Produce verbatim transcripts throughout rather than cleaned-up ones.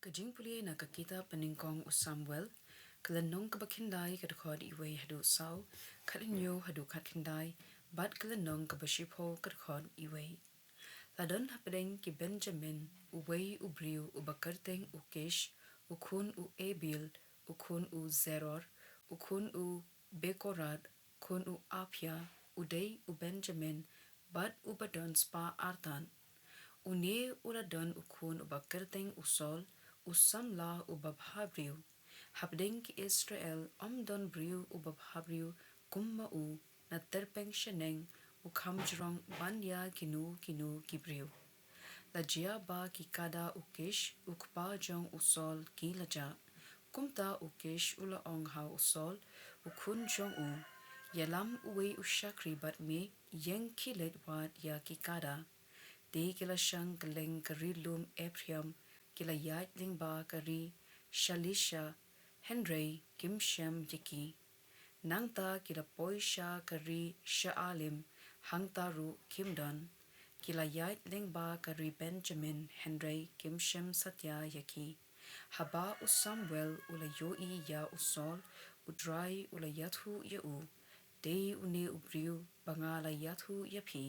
Ka jingpule na ka kitab pynnyngkong u Samuel, ka lynnong kaba khyndai, ka dkhot iwei haduh saw, khathynñiew haduh khatkhyndai, bad ka lynnong kaba shiphew, ka dkhot iwei. La don hapdeng ki Benjamin uwei u briew uba kyrteng u Kish, u khun u Abiel, u khun u Zeror, u khun u Bekorath, khun u Aphia, u dei u Benjamin, bad uba don spah artat. Une u la don u khun uba kyrteng u Saul, u samla uba bhabriew. Hapdeng ki Israel ym don briew uba bhabriew kum ma u, na tyrpeng shaneng u kham jrong ban ïa kino kino ki briew. La jia ba ki kada u Kish u kpa jong u Saul ki la jah. Kumta u Kish u la ong ha u Saul, u khun jong u, ïalam uwei u shakri bad me, ïeng khie leit wad ïa ki kada. Te ki la shang kylleng ka ri lum Ephraim, ki la ïaid lyngba ka ri Shalisha, hynrei kim shem ïa ki. Nangta ki la poi sha ka ri Shaalim, hangta ruh kim don. Ki la ïaid lyngba ka ri Benjamin, hynrei kim shem satia ïa ki. Haba u Samuel u la ïohi ïa u Saul, u Trai u la ïathuh ïa u, dei une u briew ba nga la ïathuh ïa phi.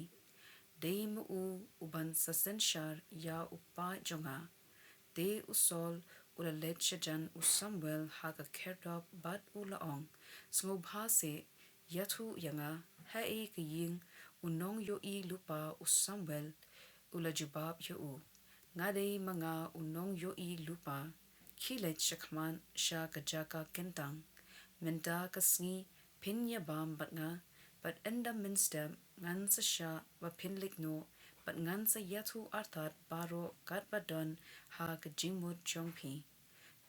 Dei ma u uban sa synshar ïa u paid jong nga. Te u Saul u la leit shajan u Samuel ha ka khyrdop bad u la ong, sngewbha seh, ïathuh ïa nga, haei ka ïing u nongïohi lypa u Samuel? U la jubab ïa u, nga dei ma nga u nongïohi lypa. Khie leit shakhmat sha ka jaka kyntang. Mynta ka sngi phin ïa bam bad nga, bad ynda mynstep ngan sa shah ba phin leit noh, bad ngan sa ïathuh artat baroh katba don ha ka jingmut jong phi.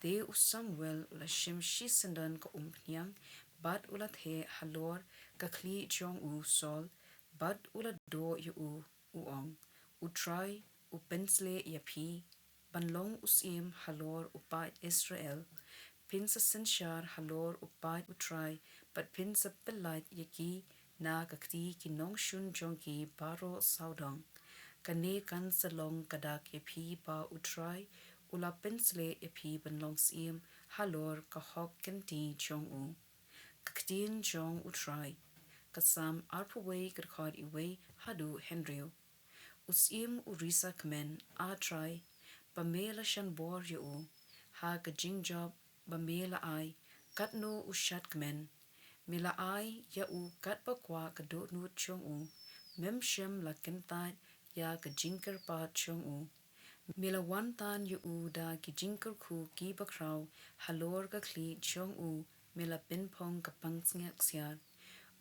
Te u Samuel u la shim shisyndon ka umphniang, bad u la theh halor ka khlieh jong u Saul, bad u la doh ïa u, u ong, U Trai u pynshlei ïa phi ban long u syiem halor u paid Israel. Phin sa synshar halor u paid u Trai, bad phin sa pyllait ïa ki na ka kti ki nongshun jong ki baroh sawdong. Kane kan sa long ka dak ïa phi ba u Trai u la pynshlei ïa phi ban long syiem halor ka hok kynti jong u. Ka ktien jong u Trai. Ka Salm arphew wei, ka dkhot iwei haduh hynriew. U syiem u risa kmen, A Trai, ba me la shan bor ïa u. Ha ka jingjop ba me la ai, katno u shad kmen. Me la ai ïa u katba kwah ka dohnud jong u. Mem shym la kyntait ïa ka jingkyrpad jong u. Me la wan tan ïa u da ki jingkyrkhu kiba khraw, halor ka khlieh jong u me la pynphong ka pansngiat ksiar.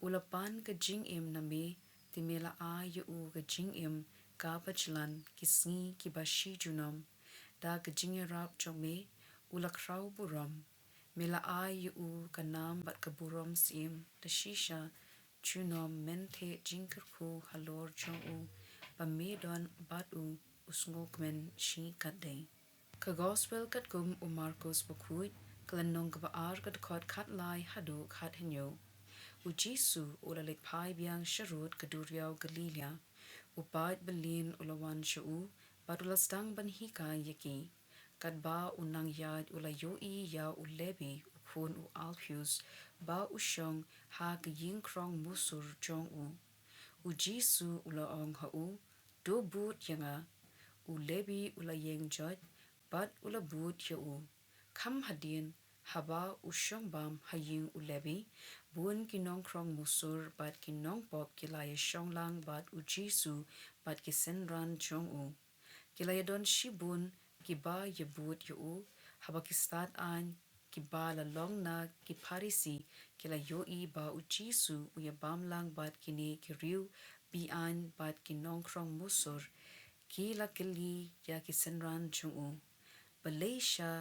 U la pan ka jingim na me, te me la ai ïa u ka jingim kaba jlan ki sngi kiba shi junom. Da ka jingïarap jong me u la khraw burom. Me la ai ïa u ka nam bad ka burom syiem, da shisha junom men theh jingkyrkhu halor jong u, ba me don bad u, u sngewkmen shikatdei. Ka Gospel katkum u Markos bakhuid, ka lynnong kaba ar, ka dkhot khatlai haduh khathynñiew. U Jisu u la leit phai biang sharud ka duriaw Galilia. U paid byllieng u la wan sha u, bad u la sdang ban hikai ïa ki. Katba u nang ïaid u la ïohi ïa u Lebi, u khun u Alpheus, ba u shong ha ka ïingkrong musur jong u. U Jisu u la ong ha u, To bud ïa nga. U Lebi u la ïeng joit, bad u la bud ïa u. Kham hadien, haba u shong bam ha ïing u Lebi, bun ki nongkrong musur bad ki nongpop ki la ïashong lang bad u Jisu bad ki synran jong u. Ki la ïadon shibun kiba ïabud ïa u, haba ki stad aiñ kiba la long na ki Pharisi ki la ïohi ba u Jisu u ïabam lang bad kine ki riew be-aiñ bad ki nongkrong musur, ki la kylli ïa ki synran jong u, Balei sha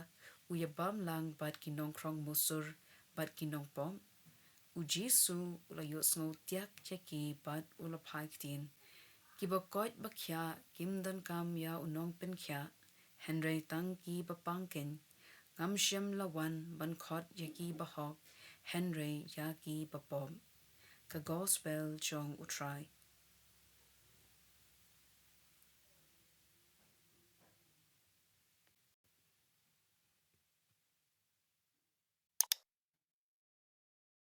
u ïabam lang bad ki nongkrong musur bad ki nongpop? U Jisu u la ïohsngew tiak ïa ki bad u la phai ktien, Kiba koit ba khiah kim donkam ïa u nongpynkhiah, hynrei tang kiba pang keiñ. Ngam shym la wan ban khot ïa ki bahok, hynrei ïa ki bapop. Ka Gospel jong u Trai.